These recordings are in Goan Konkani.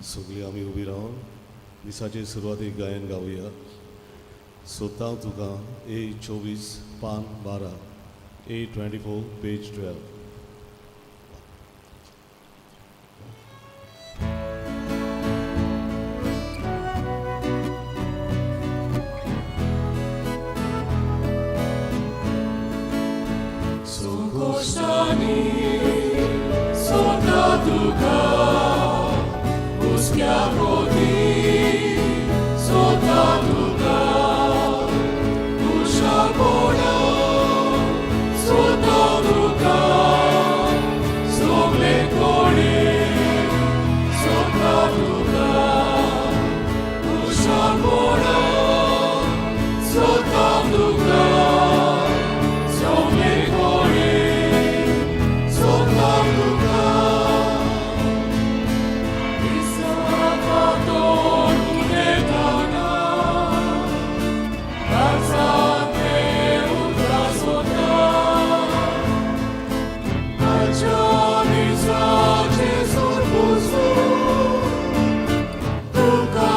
सगळीं आमी उबी रावन दिसाचे सुरवातीक गायन गावया. सोदता तुका, ए 24, पान 12, A 24, page 12. संकश्टांनी सोदता तुका, हुस्क्या पोती सोदता तुका, उश्या पोडोन सोदता तुका, सगळे कडेन सोदता तुका, उश्या पोडोन सोदता तुका, सगळे कडेन सोदता तुका. दिसा उलयतना काळजांतले उतरां सोदता, आयच्या दिसाचे सुरबुसो तुका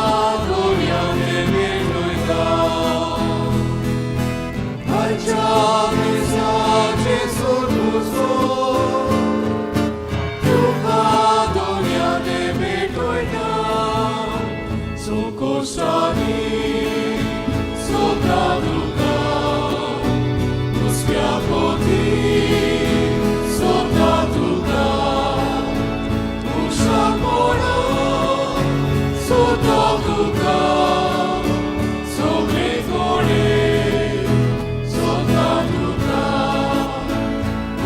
दोळ्यांनी भेटयता, आयच्या दिसाचे सुरबुसो तुका दोळ्यांनी भेटयता. संकश्टांनी सोदता तुका, हुस्क्या पोती सोदता तुका, उश्या पोडोन सोदता तुका, सगळे कडेन सोदता तुका,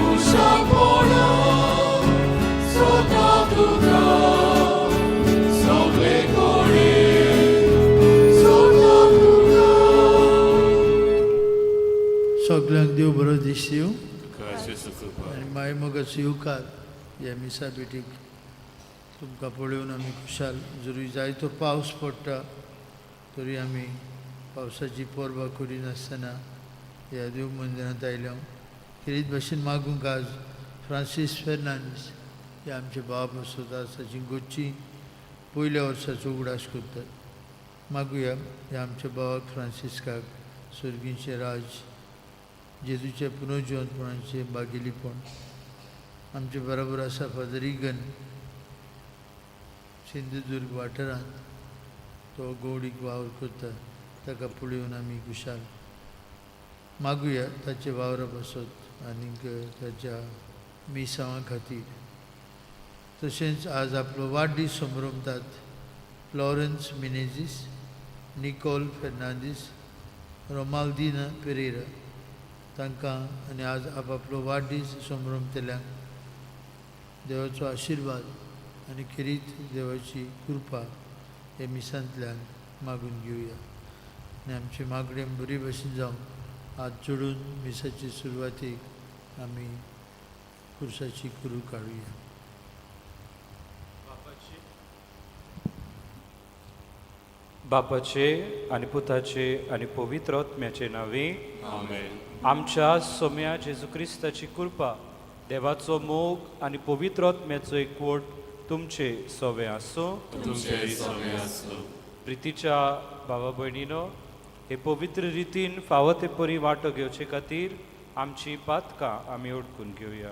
उश्या पोडोन सोदता तुका, सगळे कडेन सोदता तुका. सगल्यांक देव बरो दीस दिवं. क्रायस्ट जेजू कृपा. आनी माय मोगाचो येवकार ह्या मिसा भेटीक. तुमकां पळोवन आमी खुशाल. जरी जायतो पावस पडटा तरी आमी पावसाची पर्वा करिनासतना ह्या देव मंदिरांत आयल्या. खेरीत भाशेन मागूंक आज फ्रांसीस फेर्नांडीस हे आमचे बाब आसतात, ताची गोची पयल्या वर्साचो उगडास करतात. मागुया ह्या आमच्या बाबाक फ्रांसिस्काक सर्गीचें राज, जेजूच्या पुनर्जिवंतपणाचें भागेलीपण. आमचे बरोबर आसा फादर इगन, सिंधुदुर्ग वाठारांत तो गौडीक वावर करता, ताका पळोवन आमी खुशाल. मागुया ताचे वावरा पासत आनीक ताच्या मिसांवा खातीर. तशेंच आज आपलो वाडदीस संभ्रमतात लॉरन्स मिनेजीस, निकोल फेर्नांदीस, रोमाल्दिना पेरेरा, तांकां आनी आज आपआपलो वाडदीस संभ्रमतल्यांक देवाचो आशिर्वाद आनी खेरीत देवाची कृपा हे मिसांतल्यान मागून घेवया. आनी आमची मागणें बरी भशेन जावं. हात जोडून मिसाचे सुरवातीक आमी खुर्साची कुरू काडुया. बापाचे आनी पुताचे आनी पवित्र आत्म्याचे नांवे. आमेन. आमच्या सोम्या जेजू क्रिस्ताची कृपा, देवाचो मोग आनी पवित्र आत्म्याचो एकवट तुमचे सवे आसूं. तुमचे सवे आसूं. प्रितीच्या भावा भयणीनो, हे पवित्र रितीन फावो ते परी वांटो घेवचे खातीर आमची पातकां आमी ओडकून घेवया.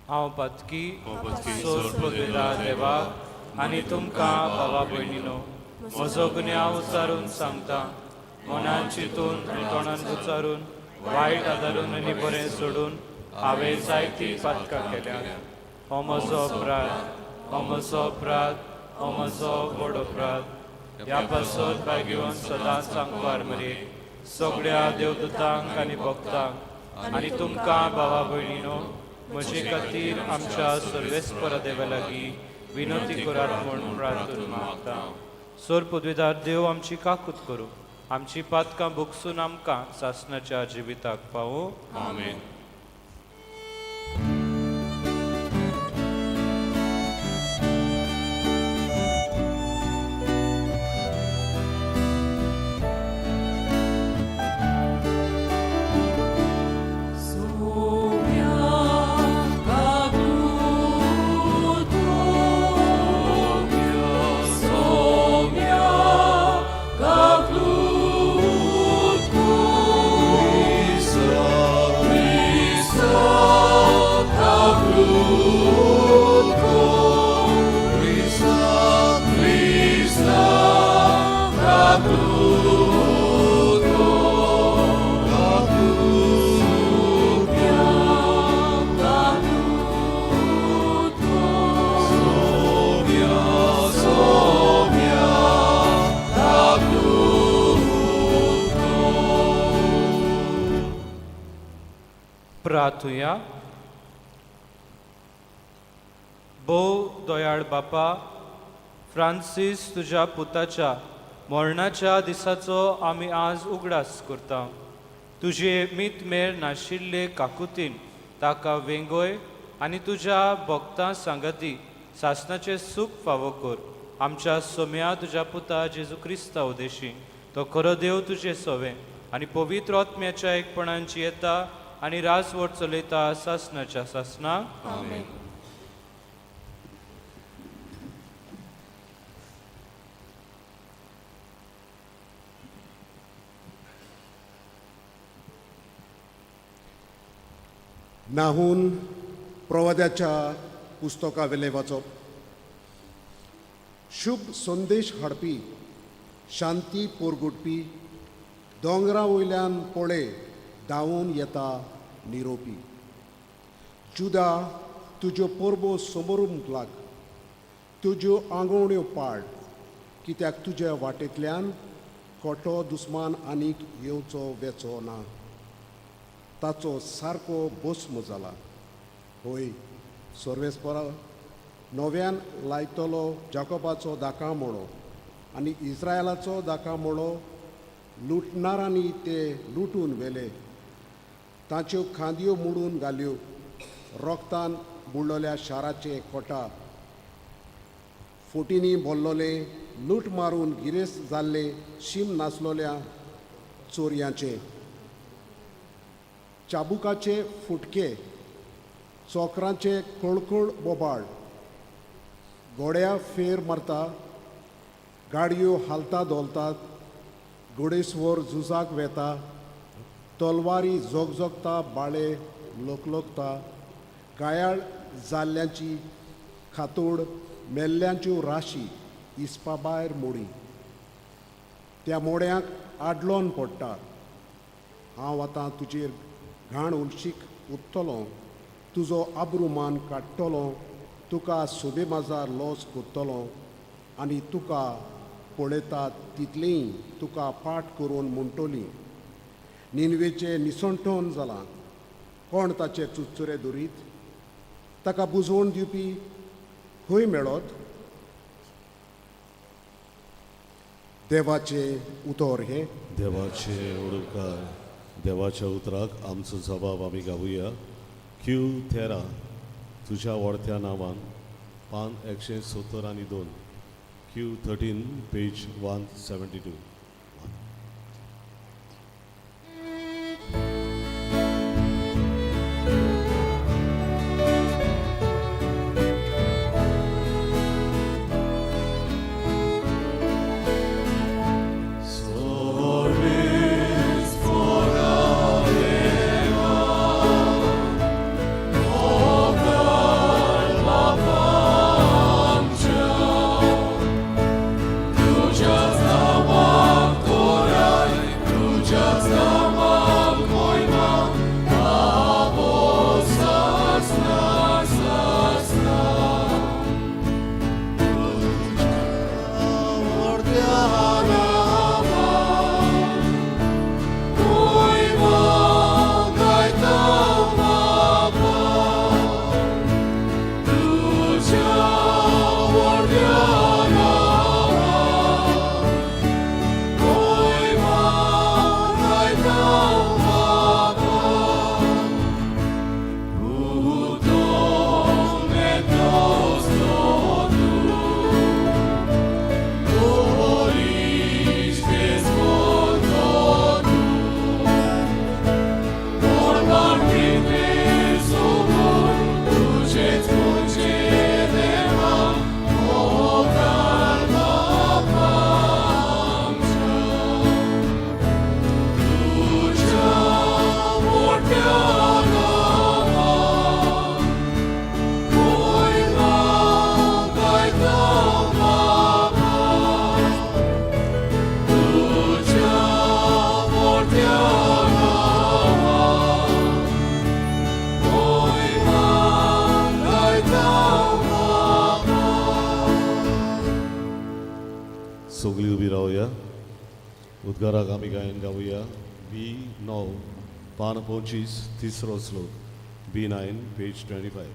हांव पातकी सोर देवा आनी तुमकां भावा भयणीनो म्हजो गुन्यांव उचारून सांगता. मनान चिंतून आनी तोंडान उचारून, वायट आदारून आनी बरें सोडून हांवें जायतीं पातकां केल्यात. हो म्हजो अपराध, हो म्हजो अपराध, हो म्हजो व्हड अपराध. ह्या पासत भाग्यवन सदांच सांगपार मरे, सगळ्या देवदूतांक आनी भक्तांक आनी तुमकां भावा भयणीनो म्हजे खातीर आमच्या सर्वेस्पर देवा लागीं विनंती करात म्हूण प्रार्थना मागता. सोर पदवीदार देव आमची काकूत करूं, आमची पातकां भोगसून आमकां सासणाच्या जिविताक पावूं. आमेन. सोम्या. हात थुंया. भोव दयाळ बापा, फ्रांसीस तुज्या पुताच्या मरणाच्या दिसाचो आमी आज उगडास करता. तुजे मीत मेर नाशिल्ले काकुतीन ताका वेंगय आनी तुज्या भक्तां सांगाती सासणाचें सूख फावो कर. आमच्या सोम्या तुज्या पुता जेजू क्रिस्ता उदेशी, तो खरो देव तुजे सवे आनी पवित्र आत्म्याच्या एकपणांची येता आनी राजवट चलयता सासणाच्या सासणाक. आमेन. नाहून प्रवाद्याच्या पुस्तका वेलें वाचप. शुभ संदेश हाडपी, शांती पोरगुटपी, दोंगरा वयल्यान पळय धांवून येता निरोपी. जुदा तुज्यो परबो समोरूंक लाग, तुज्यो आंगवण्यो पाड, कित्याक तुज्या वाटेंतल्यान खोटो दुस्मान आनीक येवचो वेचो ना. ताचो सारको भस्म जाला. होय सर्वेस्परा नव्यान लायतलो जाकोबाचो दाका मोडो आनी इस्रायलाचो दाका मोडो. लुटणारांनी ते लुटून व्हेले, ताच्यो खांदयो मोडून घाल्यो. रोगतान बुडलोल्या शाराचे कोटा फोटींनी भरलोले, लूट मारून गिरेस्त जाल्ले, शीम नासलोल्या चोरयांचे चाबुकाचे फुटके, चोकरांचे कळकळ बोबाळ. घोड्या फेर मारता, गाडयो हालता धोलतात, घोडेस्वर झुजाक वेता, तलवारी झोगझोगता, बाळे लोकलोकता. गायाळ जाल्ल्यांची खातोड, मेल्ल्यांच्यो राशी इसपा भायर मोडी. त्या मोड्यांक आडलोन पडटा. हांव आतां तुजेर घाण उलशीक उत्तलो, तुजो आब्रुमान काडटलो, तुका सोबे माजार लॉस करतलो आनी तुका पळयतात तितलींय तुका पाठ करून म्हणटली, निनवेचें निसणटोन जालां. कोण ताचे चुरचुरे दवरीत? ताका बुजवण दिवपी खंय मेळत? देवाचें उतर हें. देवाचे उडकार. देवाच्या उतराक आमचो जबाब आमी गावया. क्यू 13, तुज्या व्हडत्या नांवान, पान 172, Q 13, page 172. तुज्याच नांवाक तोराय, तुज्याच नांवाक मोयमा, बाबो सासना सासना. तुज्या व्हडल्या नांवाक मोयमा गायता बाबा. तुज्या व्हडल्या नांवाक मोयमा गायता बाबा. Utom et nos totum, Doris despototum, Orban pripesumur, Duceți concedema, O calma pancia. तुझ्या मोठ्या नावाक मोयमा गायता बाबा. तुझ्या मोठ्या नावाक मोयमा गायता बाबा. सगळीं उबी रावया. उद्गाराक आमी गायन गावया. बी 9, पान 25, तिसरो श्लोक. B9, page 25.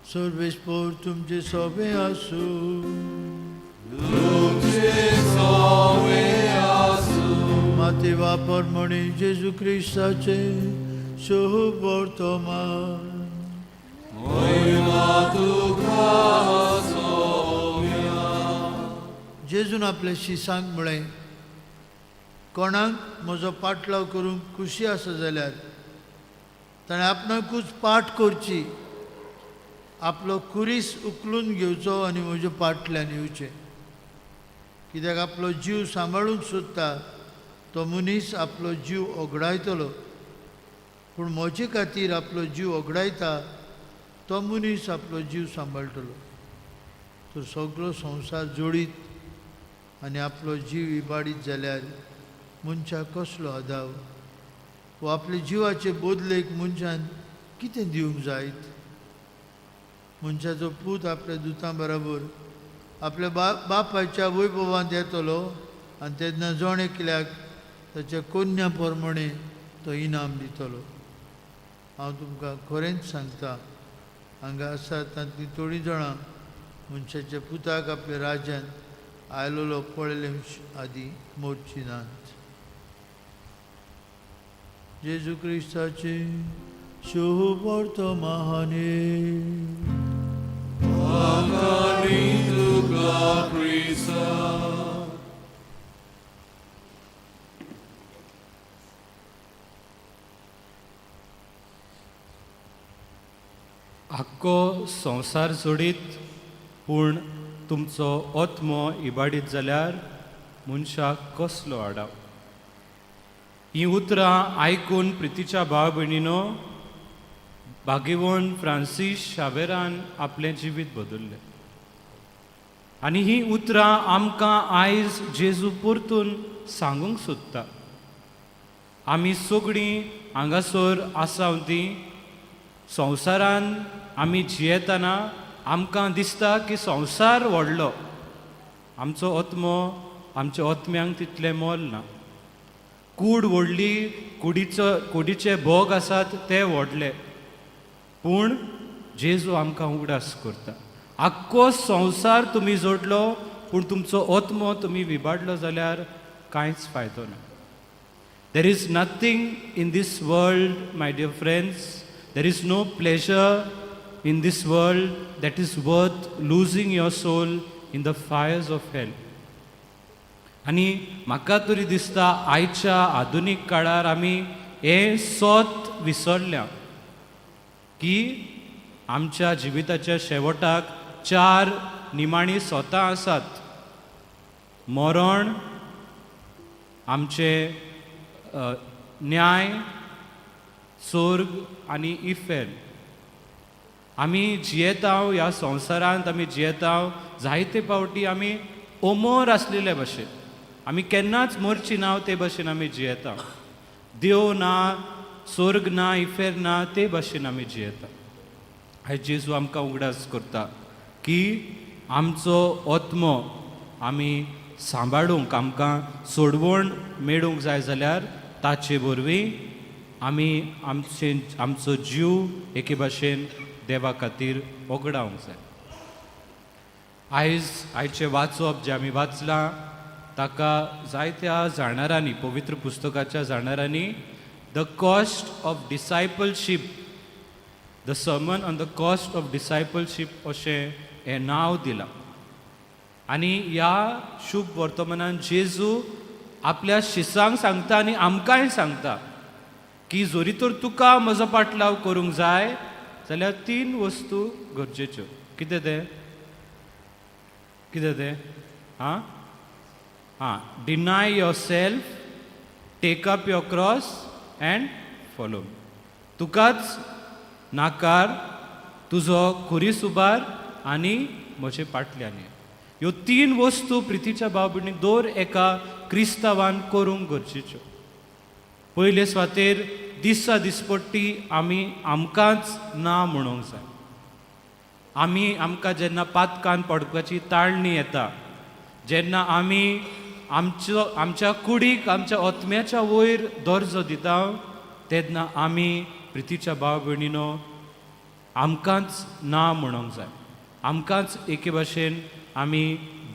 सर्वेस्पोर तुमचे सोबे आसूं. माते वापर म्हणी जेजू क्रिस्ताचे शुभ वर्तमान. जेजून आपल्या शिसांक म्हळें, कोणाक म्हजो पाटलाव करूंक खुशी आसा जाल्यार ताणें आपणाकूच पाठ करची, आपलो खुरीस उखलून घेवचो आनी म्हज्या पाटल्यान येवचें. कित्याक आपलो जीव सांबाळूंक सोदता तो मनीस आपलो जीव ओगडायतलो, पूण म्हजे खातीर आपलो जीव ओगडायता तो मनीस आपलो जीव सांबाळटलो. तर सगळो संवसार जोडीत आनी आपलो जीव इबाडीत जाल्यार मनशाक कसलो आदाव, वा आपल्या जिवाचे बदलेक मनशान कितें दिवंक जायत? मनशाचो पूत आपल्या दुतां बराबर आपल्या बापायच्या वैभवांत येतलो आनी तेन्ना जण एकल्याक ताच्या कोन्या प्रमाणे तो इनाम दितलो. हांव तुमकां खरेंच सांगता, हांगा आसा तांतलीं थोडीं जाणां मनशाच्या पुताक आपल्या राज्यांत आयलोलो पळयले आदी मोडची नात. जेजू क्रिस्ताचे शुभ वर्तमाने. आख्खो संवसार जोडीत पूण तुमचो आत्मो इबाडीत जाल्यार मनशाक कसलो आडाव. हीं उतरां आयकून प्रितीच्या भाव भयणीनो भाग्यवंत फ्रांसीस शावेरान आपलें जिवीत बदल्लें आनी हीं उतरां आमकां आयज जेजू परतून सांगूंक सोदता. आमी सगळीं हांगासर आसा तीं संवसारान आमी जियेतना आमकां दिसता की संवसार व्हडलो, आमचो आत्मो आमच्या आत्म्यांक तितलें मोल ना. कूड व्हडली, कुडीचे भोग आसात ते व्हडले, पूण जेजू आमकां उगडास करता आख्खो संवसार तुमी जोडलो पूण तुमचो आत्मो तुमी विबाडलो जाल्यार कांयच फायदो ना. There is nothing in this world, my dear friends, there is no pleasure in this world that is worth losing your soul in the fires of hell. आनी म्हाका तरी दिसता आयच्या आधुनीक काळार आमी हें सत विसरल्या की आमच्या जिविताच्या शेवटाक चार निमाणी सोतां आसात. मरण, आमचें न्याय, सोर्ग आनी इफेर्न. आमी जियेता ह्या संवसारांत, आमी जियेता जायते फावटी आमी अमर आसलेले भशेन, आमी केन्नाच मरची ना ते भशेन आमी जियेता. देव ना, सोर्ग ना, इफेर्न ना ते भशेन आमी जियेता. आयज जेजू आमकां उगडास करता की आमचो आत्मो आमी सांबाळूंक, आमकां सोडवण मेळूंक जाय जाल्यार ताचे वरवीं आमी आमचो जीव एके भाशेन देवा खातीर ओगडावंक जाय. आयज आयचें वाचप जें आमी वाचलां ताका जायत्या जाणारांनी, पवित्र पुस्तकाच्या जाणारांनी the cost of discipleship, the sermon on the cost of discipleship अशें हें नांव दिलां. आनी ह्या शुभ वर्तमानान जेजू आपल्या शिसांक सांगता आनी आमकांय सांगता की जरी तर तुका म्हजो पाटलाव करूंक जाय जाल्यार तीन वस्तू गरजेच्यो. कितें तें? कितें तें? आं आं, deny yourself, take up your cross and follow. तुकाच नाकार, तुजो खुरीस उबार आनी म्हजे पाटल्यान ये. ह्यो तीन वस्तू प्रितीच्या भाव भयणी दर एका क्रिस्तांवान करूंक गरजेच्यो. पयले सुवातेर दिसा दिसपट्टी आमी आमकांच ना म्हणूंक जाय. आमी आमकां जेन्ना पातकान पडपाची ताळणी येता, जेन्ना आमी आमचो आमच्या कुडीक आमच्या आत्म्याच्या वयर दर्जो दिता, तेन्ना आमी प्रितीच्या भाव भयणीनो आमकांच ना म्हणूंक जाय. आमकांच एके भाशेन आमी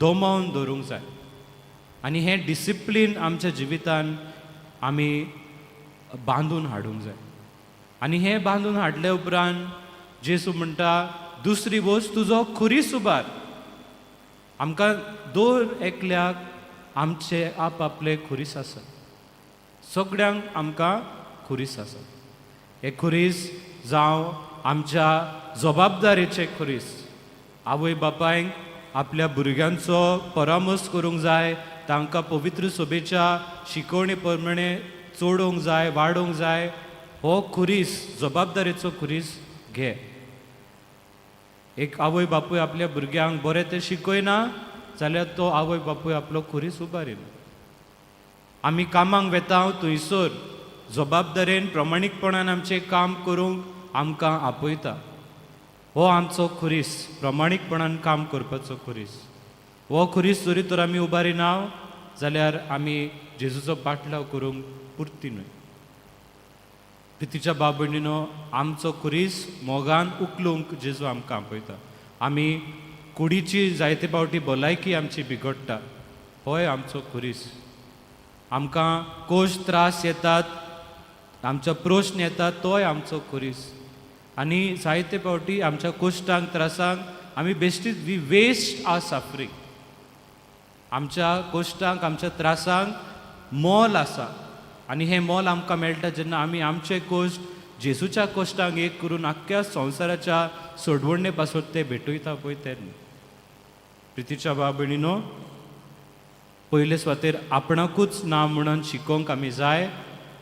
दमोवन दवरूंक जाय. आनी हें डिसिप्लीन आमच्या जिवितान आमी बांदून हाडूंक जाय. आनी हें बांदून हाडले उपरांत जेजू म्हणटा दुसरी वस्त, तुजो खुरीस उबार. आमकां दर एकल्याक आमचे आप आपले खुरीस आसा. सगळ्यांक आमकां खुरीस आसा. हे खुरीस जावं आमच्या जबाबदारेचे खुरीस. आवय बापायक आपल्या भुरग्यांचो परामर्श करूंक जाय, तांकां पवित्र सभेच्या शिकवणे प्रमाणे चडोवंक जाय, वाडोवंक जाय. हो खुरीस, जबाबदारेचो खुरीस घे. एक आवय बापूय आपल्या भुरग्यांक बरें तें शिकयना जाल्यार तो आवय बापूय आपलो खुरीस उबारिना. आमी कामाक वेता थंयसर जबाबदारेन प्रमाणीकपणान आमचें काम करूंक आमकां आपयता. हो आमचो खुरीस, प्रमाणीकपणान काम करपाचो खुरीस. हो खुरीस जरी तर आमी उबारिना जाल्यार आमी जेजूचो पाटलाव करूंक पुरती न्हय. प्रितीच्या भाव भयणीनो, आमचो खुरीस मोगान उखलूंक जेजू आमकां आपयता. आमी कुडीची जायते फावटी भलायकी आमची बिगडटा, होय आमचो खुरीस. आमकां कोश त्रास येतात, आमचो प्रश्न येता, तोय आमचो खुरीस. आनी जायते फावटी आमच्या कोश्टांक त्रासांक आमी बेश्टीच we waste our suffering. आमच्या कोश्टांक आमच्या त्रासांक मोल आसा आनी हें मोल आमकां मेळटा जेन्ना आमी आमचे कोश्ट जेजूच्या कोश्टांक एक करून आख्ख्या संवसाराच्या सोडवणे पासत ते भेटयता पळय तेन्ना. प्रितीच्या भाव भयणीनो, पयले सुवातेर आपणाकूच ना म्हणून शिकोवंक आमी जाय.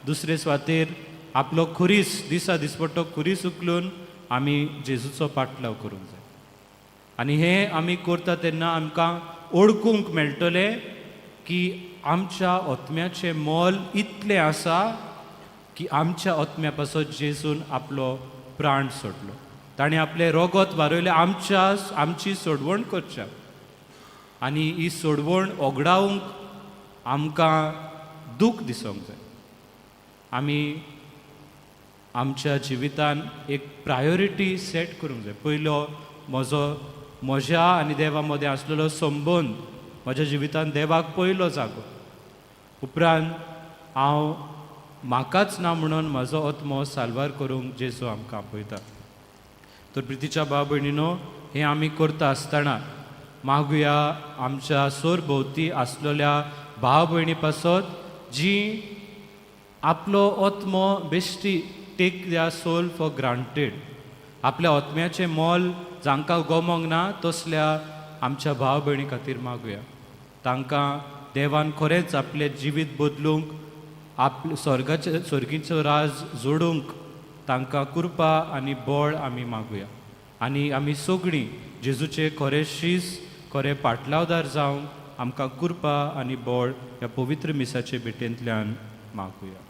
दुसरे सुवातेर आपलो खुरीस, दिसा दिसपट्टो खुरीस उखलून आमी जेजूचो पाटलाव करूंक जाय. आनी हें आमी करता तेन्ना आमकां ओळखूंक मेळटलें की आमच्या आत्म्याचें मोल इतलें आसा की आमच्या आत्म्या पासत जेजून आपलो प्राण सोडलो. ताणें आपलें रोगत वारयलें आमच्या आमची सोडवण करच्या. आनी ही सोडवण ओगडावंक आमकां दूख दिसोंक जाय. आमी आमच्या जिवितान एक प्रायोरिटी सेट करूंक जाय. पयलो म्हजो म्हज्या आनी देवा मदें आसलेलो संबंद, म्हज्या जिवितान देवाक पयलो जागो. उपरांत हांव म्हाकाच ना म्हणून म्हजो आत्मो साल्वार करूंक जेजू आमकां आपयता. तर प्रितीच्या भाव भयणीनो, हें आमी करता आसतना मागुया आमच्या सरभोंवती आसलेल्या भाव भयणी पासत जी आपलो आत्मो बेश्टी take their soul for granted, आपल्या आत्म्याचें मोल जांकां गमोंक ना तसल्या आमच्या भाव भयणी खातीर मागुया. तांकां देवान खरेंच आपलें जिवीत बदलूंक, आपले स्वर्गाचे स्वर्गीचो राज जोडूंक तांकां कृपा आनी बळ आमी मागुया. आनी आमी सगळीं जेजूचे खरे शीस, खरे पाटलावदार जावंक आमकां कृपा आनी बळ ह्या पवित्र मिसाचे भेटेंतल्यान मागुया.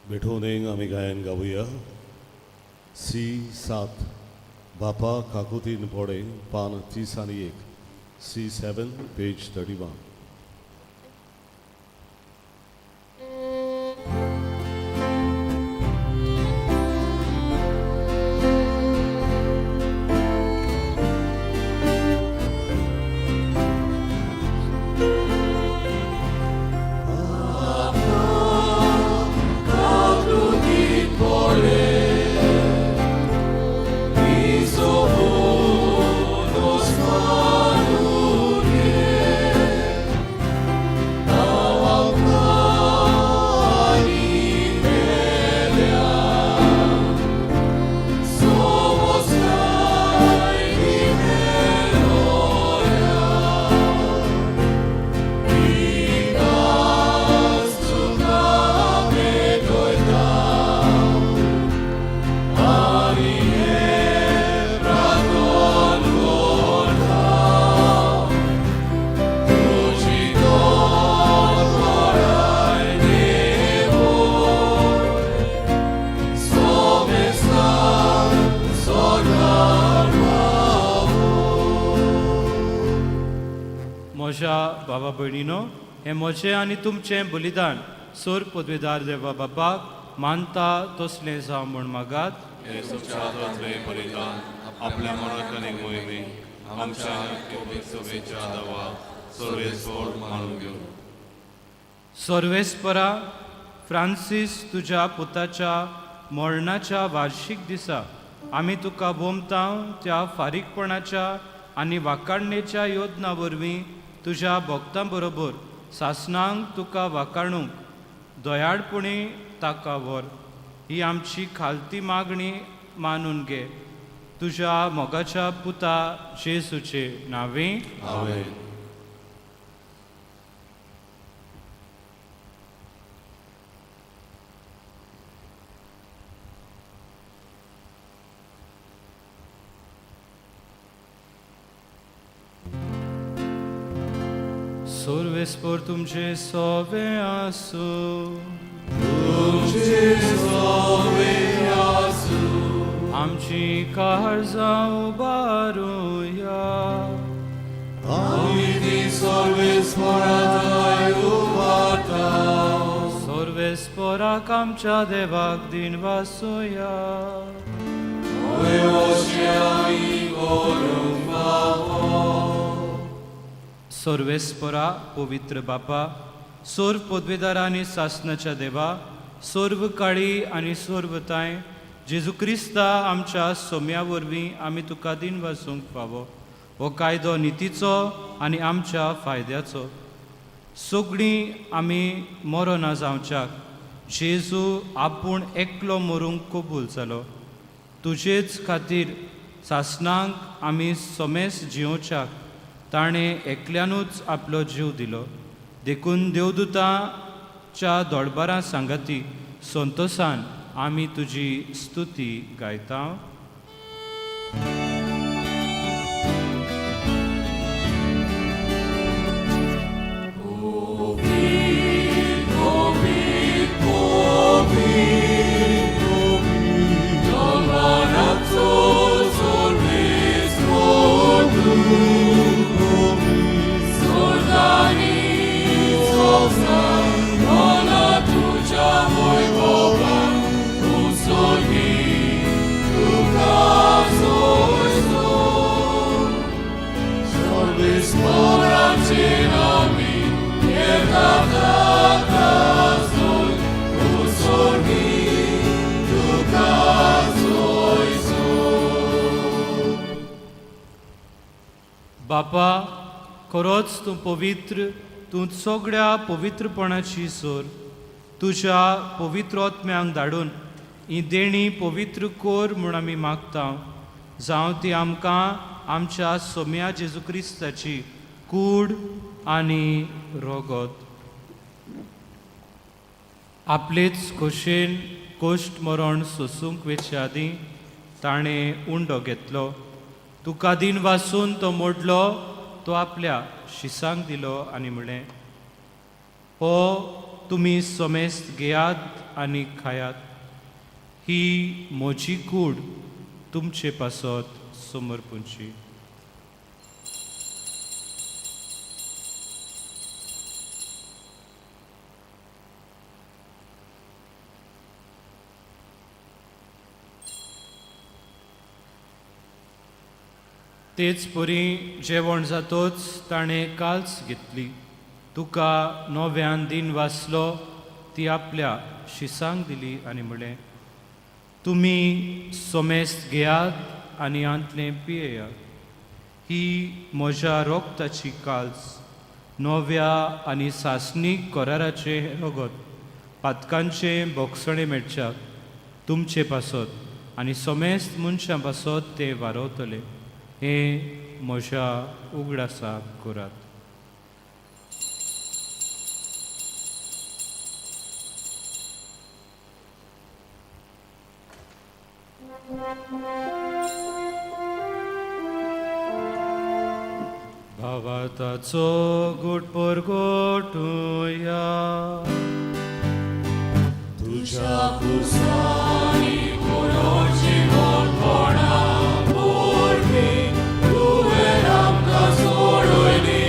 भेटोवणेक आमी गायन गावया सी 7 बापा काकुतीन पोडे, पान 31, C 7 page 31. म्हज्या बाबा भयणीनो, हें म्हजें आनी तुमचें बलिदान सोर पदवेदार देवा बापाक मानता तसलें जावं म्हूण मागात. हे तुमच्या हातांतलें बलिदान आपल्या मनात आनी मोहिमे आमच्या आनी सभेच्या दवा सर्वेस्पोर मानून घेवन. सर्वेस्परा, फ्रांसीस तुज्या पुताच्या मरणाच्या वार्शीक दिसा आमी तुका बोमतांव त्या फारीकपणाच्या आनी वाकाडणेच्या योजना वरवीं तुज्या भक्तां बरोबर सासणांक तुका वाकाणूंक दयाळपणी ताका व्हर. ही आमची खालती मागणी मानून घे तुज्या मोगाच्या पुता जेजूचे नांवे. आमेन. सर्वेस्पर तुमचे सोवे आसूं. आमची काळजां उबारुया. आमी ती सर्वेस्पराय उबारता. सर्वेस्पराक आमच्या देवाक दिन वासुया. सर्वेस्परा, पवित्र बापा, सर्व पदवेदारा आनी सासनाच्या देवा, सर्व काळी आनी सर्वताय जेजू क्रिस्ता आमच्या सोम्या वरवीं आमी तुका दिन वासूंक फावो हो कायदो नितीचो आनी आमच्या फायद्याचो. सगळीं आमी मरोना जावच्याक जेजू आपूण एकलो मरूंक कबूल जालो. तुजेच खातीर सासणांक आमी समेस जियोवच्याक ताणें एकल्यानूच आपलो जीव दिलो. देखून देवदूताच्या दळबारां सांगाती संतोसान आमी तुजी स्तुती गायता. बापा, खरोच तूं पवित्र, तूं सगळ्या पवित्रपणाची सोर. तुज्या पवित्र आत्म्यांक धाडून ही देणी पवित्र कोर म्हूण आमी मागता, जावं ती आमकां आमच्या सोम्या जेजू क्रिस्ताची कूड आनी रोगत. आपलेच खोशेन कोश्ट मरण सोसूंक वेचे आदीं ताणें उंडो घेतलो, तुका दिन वासून तो मोडलो, तो आपल्या शिसांक दिलो आनी म्हणलें, हो तुमी समेस्त घेयात आनी खायात, ही म्हजी कूड तुमचे पासत समर्पूंची. तेच परी जेवण जातोच ताणें काल्स घेतली, तुका नव्यान दिन वाचलो, ती आपल्या शिसांक दिली आनी म्हणलें, तुमी सोमेस्त घेयात आनी आंतलें पियेयात, ही म्हज्या रोगताची काल्स, नव्या आनी सासणीक कराराचें रगत, पातकांचें बोगसणें मेळच्याक तुमचे पासत आनी सोमेस्त मनशां पासत तें वारवतलें. हें म्हज्या उगडासाक करात. भावार्थाचो गुट परगटुया. तुज्या पुरसांनी पुनर्जीवनपणा वरवीं तुवें आमकां सोडयली.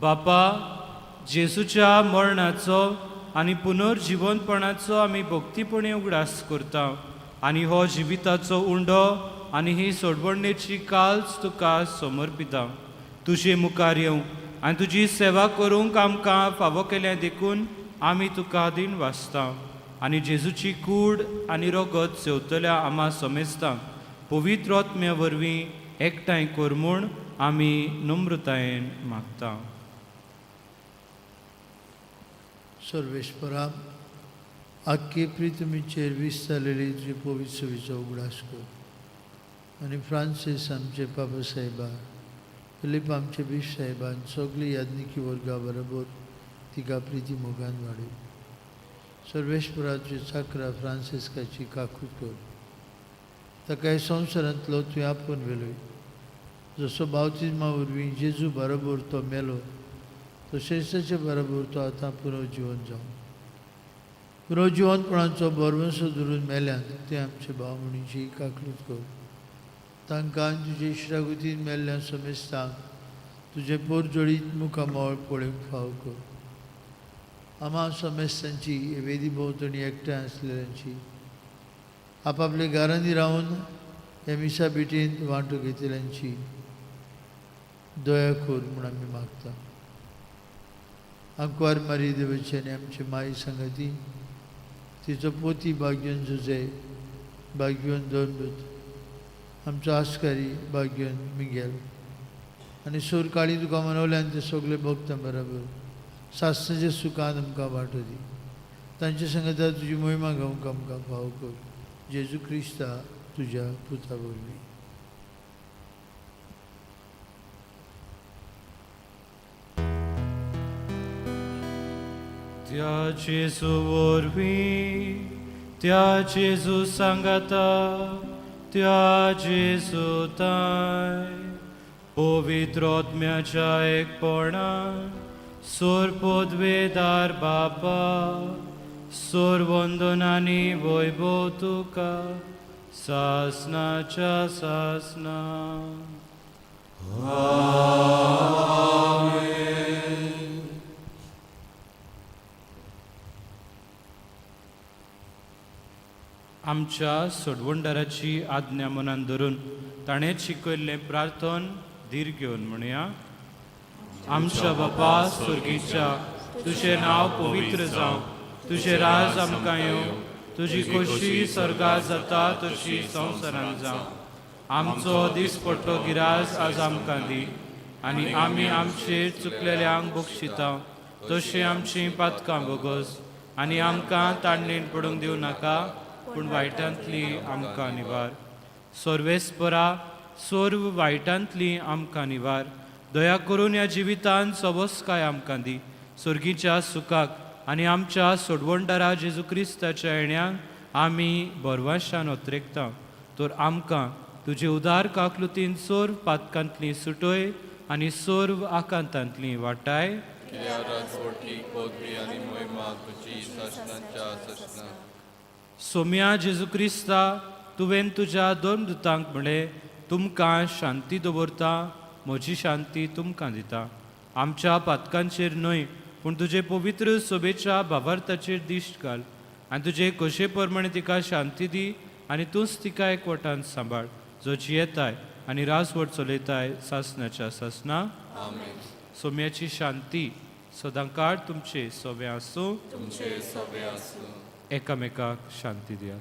बापा, जेजूच्या मरणाचो आनी पुनर्जिवनपणाचो आमी भक्तीपणी उगडास करता आनी हो जिविताचो उंडो आनी ही सोडवणेची काल्स तुका समर्पिता. तुजे मुखार येवंक आनी तुजी सेवा करूंक आमकां फावो केल्या देखून आमी तुका दीन वाचता आनी जेजूची कूड आनी रगत सेवतल्या आमा समेस्तां पवित्र आत्म्या वरवीं एकठांय कर म्हूण आमी नम्रतायेन मागता. सर्वेस्परा, आख्खे प्रितमीचेर वीस जालेली तुजी पवित्र सभेचो उगडास कर आनी फ्रांसीस आमचे बाबा साहेबा, फिलीप आमचे बीश साहेबान सगळी याज्ञिकी वर्गा बरोबर तिका प्रिती मोगान वाडय. सर्वेस्परा, तुज्या चाकरा फ्रांसिस्काची काकूत कर, ताका ह्या संवसारांतलो तुवें आपोवन व्हेलोय. जसो बावतिज्मा वरवीं जेजू बरोबर तो मेलो, तशेंच ताचे बरोबर तो आतां पुनर्जिवन जावं. पुनर्जिवनपणाचो भरवंसो धरून मेल्यात ते आमचे भाव म्हणीची काकलूत कर. तांकां तुजे इश्टागतीन मेल्ल्या समेस्तांक तुजें पोरजोळीत मुखामळ पळोवंक फावो कर. आमा समेस्तांची वेदी भोंवतणी एकठांय आसलेल्यांची आपापल्या घरांनी रावन ह्या मिसा भेटींत वांटो घेतल्यांची दया कर म्हूण आमी मागता. आंकवार मारी देवाची आनी आमची माई सांगाती, तिचो पोती भाग्यन जुजे, भाग्यवन दोनदूत, आमचो आस्कारी भाग्यवन मिगेल आनी सूर काळी तुका मनवल्यान ते सगळे भक्तां बरोबर सासणाच्या सुखान आमकां वांटो दी. तांचे सांगाता तुजी मोहिमा गावंक आमकां फावो कर. जेजू क्रिस्ता तुज्या पुता वरवीं. त्या जेजू वरवीं, त्या जेजू सांगाता, त्या जेजू ताय पवित्र आत्म्याच्या एकपणान सोर पदवेदार बापा, सोर वंदनानी वैभव तुका सासनाच्या सासना. आमच्या सोडवणदाराची आज्ञा मनान धरून ताणें शिकयल्लें प्रार्थन धीर घेवन म्हणया. आमच्या बापा स्वर्गीच्या, तुजें नांव पवित्र जावं, तुजें राज आमकां येवं, तुजी खोशी स्वर्गात जाता तशी संवसारांत जावं. आमचो दिसपट्टो गिरास आज आमकां दी आनी आमी आमचे चुकलेल्यांक बक्षिता तशीं आमचीं पातकां भोगस आनी आमकां ताणणेन पडूंक दिवं नाका, पूण वायटांतली आमकां निवार. सर्वेस्परा, सर्व वायटांतली आमकां निवार. दया करून ह्या जिवितान सवस्काय आमकां दी. स्वर्गीच्या सुखाक आनी आमच्या सोडवणदारा जेजू क्रिस्ताच्या येण्याक आमी बरवाशान ओतरेकता. तर आमकां तुजे उदार काकलुतीन सर्व पातकांतली सुटय आनी सर्व आकांतांतली वाटाय. सोम्या जेजू क्रिस्ता, तुवें तुज्या दोन दुतांक म्हणलें, तुमकां शांती दवरता, म्हजी शांती तुमकां दिता. आमच्या पातकांचेर न्हय, पूण तुजे पवित्र सभेच्या भावार्थाचेर दिश्ट घाल आनी तुजे कशे प्रमाणे तिका शांती दी आनी तूंच तिका एकवटान सांबाळ, जो जियेताय आनी राजवट चलयताय सासणाच्या सासना. सोम्याची शांती सदांकाळ तुमचे सोबे आसूं. तुमचे सोबे आसूं. एकामेकाक शांती दिया.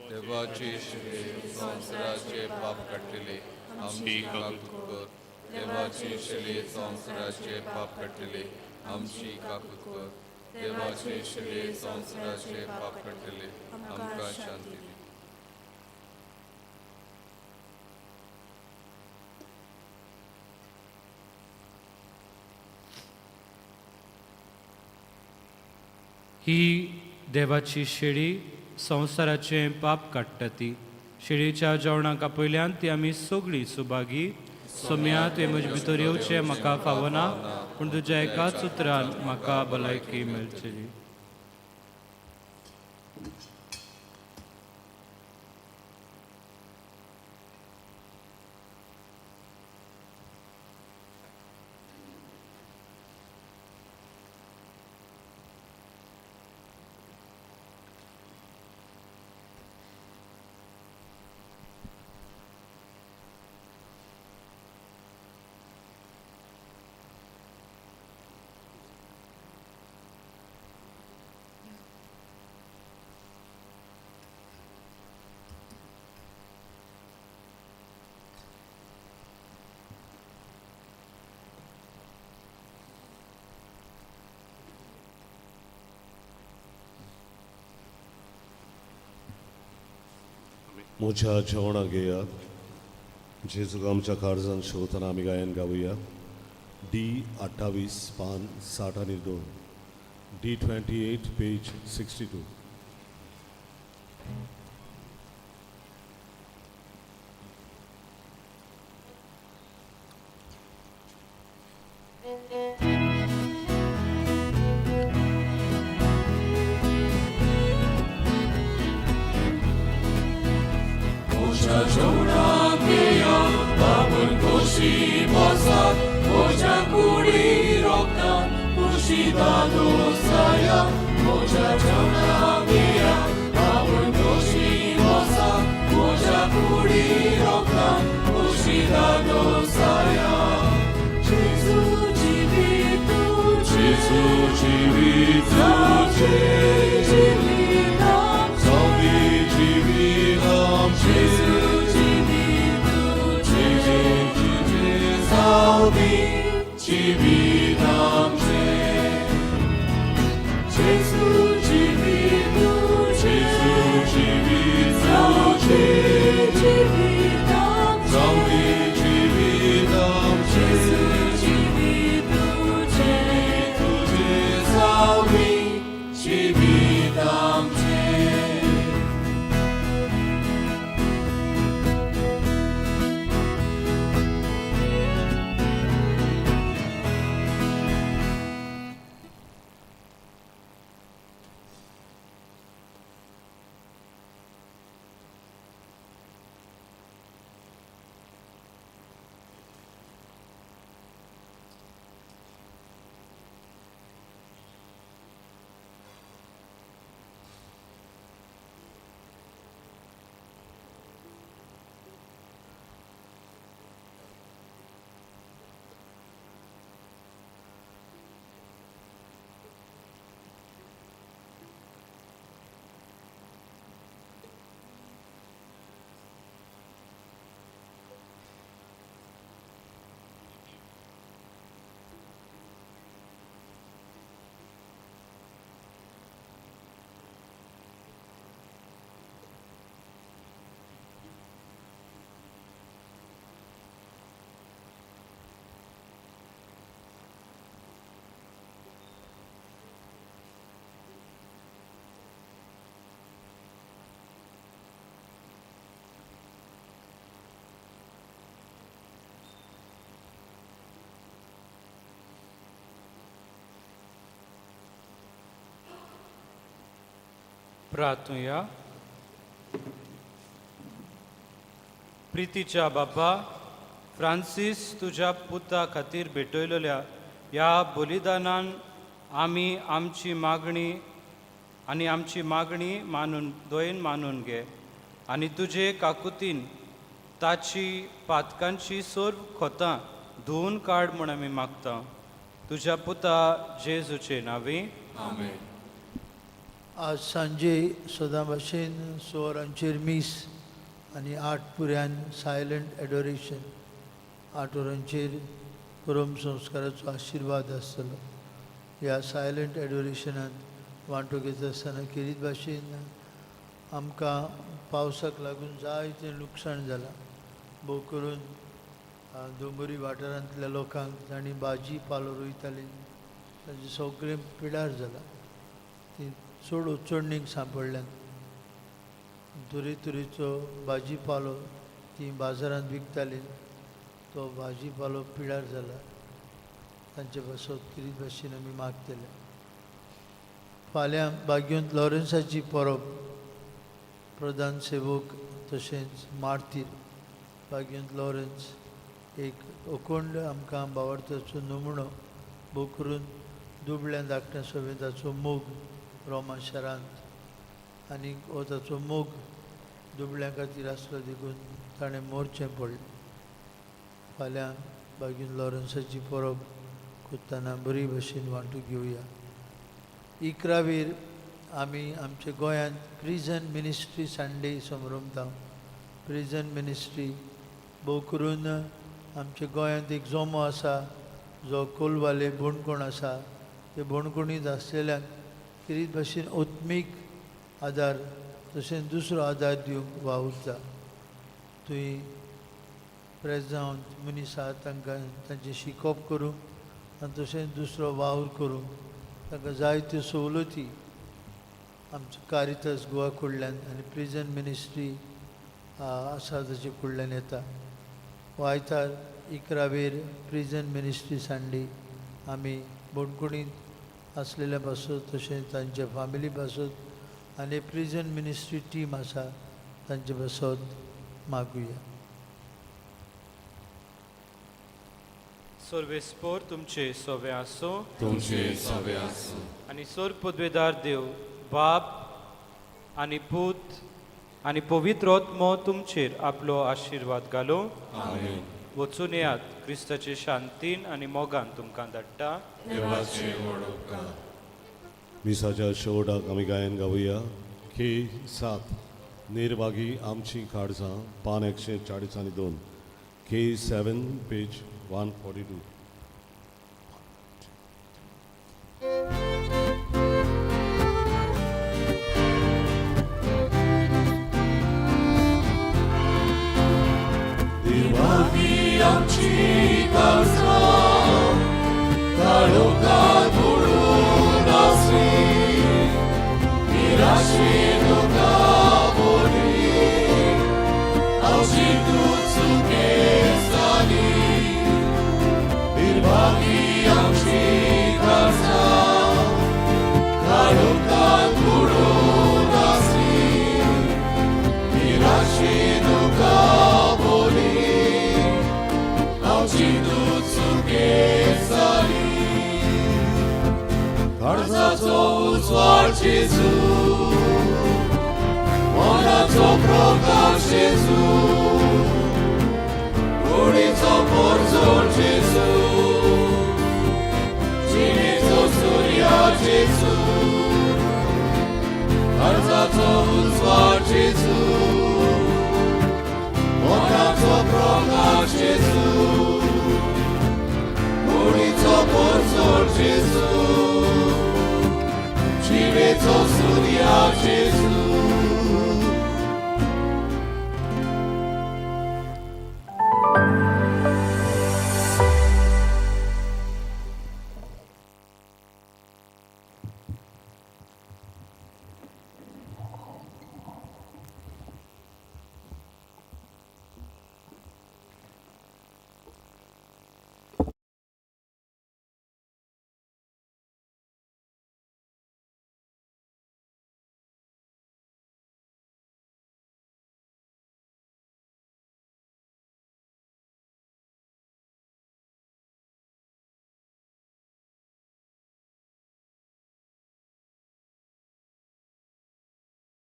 देवाची शिले संवसाराचे पाप काडटले, आमची काकूत कर. देवाची शिले संवसाराचे पाप काडटले, आमची काकूत कर. देवाची शिले संवसाराचे पाप काडटले, आमकां शांती दी. ही देवाची शेळी संवसाराचें पाप काडटा ती. शेळीच्या जेवणाक आपयल्यान ती आमी सगळीं सुभागी. सोम्या, तुवें म्हजे भितर येवचें म्हाका फावना, पूण तुज्या एकाच उतरान म्हाका भलायकी मेळचेली. म्हज्या जेवणाक घेयात. जेजूक आमच्या काळजान शोधताना आमी गायन गावया. डी 28 पान 62, डी 28 पेज 62. म्हज्या जेवणाक येया, बाबून खोशी बसात, म्हज्या कुडी रोगतान खुशी दादोसाया. म्हज्या जेवणाक येया, बाबून खोशी बसात, म्हज्या कुडी रोगतान खुशी दादोसाया. जेजू जिवीत तुजें, जेजू जिवीत तुजें, जिवीत आमचें, जिवीत आमचें, जिवीत तुजें, तुजें जावंदी जिवीत आमचें. जेजू जिवीत तुजें, जेजू जिवीत तुजें, जिवीत आमचें, जावंदी जिवीत आमचें, जेजू जिवीत तुजें, तुजें जावंदी जिवीत आमचें. प्रार्थुया. प्रितीच्या बाबा फ्रांसीस तुज्या पुता खातीर भेटयलेल्या ह्या बलिदानान आमी आमची मागणी आनी आमची मागणी मानून दयेन मानून घे आनी तुजे काकुतीन ताची पातकांची सर्व खोतां धुवून काड म्हूण आमी मागता, तुज्या पुता जेजूचे नांवी. आमेन. आज सांजे सदां भाशेन 6 वरांचेर मीस आनी 8 पुऱ्यान सायलंट एडोरेशन. 8 वरांचेर परम संस्काराचो आशिर्वाद आसतलो. ह्या सायलंट एडोरेशनांत वांटो घेता आसतना खेरीत भाशेन आमकां पावसाक लागून जायतें लुकसाण जालां. भोव करून दोंगरी वाठारांतल्या लोकांक जांणी भाजी पालो रोयतालीं तांचें सगळें पिडार जालां. ती चड उचडणीक सांपडल्यात. तरेतरेचो भाजी पालो ती बाजारांत विकताली, तो भाजी पालो पिडार जाला. तांचे पासत खेरीत भाशेन आमी मागतले. फाल्यां बागयोंत लॉरेन्साची परब, प्रधान सेवक तशेंच मार्तीर बागयोंत लॉरेन्स एक अखंड आमकां बावडताचो नमुनो, भोव करून दुबळ्या धाकट्या सभेंत ताचो मोग रोमा शारांत आनी हो ताचो मोग दुबळ्यां खातीर आसलो देखून ताणें मोरचें पडलें. फाल्यां बागीन लॉरन्साची परब करतना बरी भशेन वांटून घेवया. 11वेर आमी आमच्या गोंयांत प्रिजन मिनिस्ट्री संडे समरमता. प्रिजन मिनिस्ट्री भोव करून आमच्या गोंयांत एक जोमो आसा जो कोलवाले बोणकोण आसा. ते बोणकोणींत आसलेल्यांक खेरीत भाशेन आत्मीक आदार तशेंच दुसरो आदार दिवंक वावुरता. थंय प्रेजांव मनीस आहा तांकां तांचें शिकोवप करूंक आनी तशेंच दुसरो वावर करूंक तांकां जायत्यो सवलती आमचो कारितास गोवा कडल्यान आनी प्रिजन मिनिस्ट्री आसा ताचे कडल्यान येता. हो आयतार 11 वेर प्रिजन मिनिस्ट्री सांडली आमी बणकुणींत आसलेल्या पासत तशेंच तांच्या फामिली पासत आनी प्रिजन मिनिस्ट्री टीम आसा तांचे पासत मागुया. सर्वेस्पोर तुमचे सोवे आसूं तुमचे सवे आसूं. आनी सोर पदवेदार देव बाप आनी पूत आनी पवित्र आत्मो तुमचेर आपलो आशिर्वाद घालूं. आमेन. वचून येयात, क्रिस्ताचे शांतीन आनी मोगान तुमकां धाडटा. देवाचे व्हड उपकार. मिसाच्या शेवटाक आमी गायन गावया के 7 निर्भागी आमची काळजां पान 142 के 7 पेज 142. निर्भागी आमची काळजां काळोखात बुडून आसली, निराशेन बोली आमची तूं चुकेस्ताली. निर्भागी आमची काळजां काळोखात बुडून आसली, निराशेन बोली आमची तूं चुकेस्ताली. काळजाचो उजवाड जेजू, मनाचो प्रकाश जेजू, कुडीचो पोरजोड जेजू, जिणेचो सुर्या जेजू. काळजाचो उजवाड जेजू, मनाचो प्रकाश जेजू, कुडीचो पोरजोड जेजू,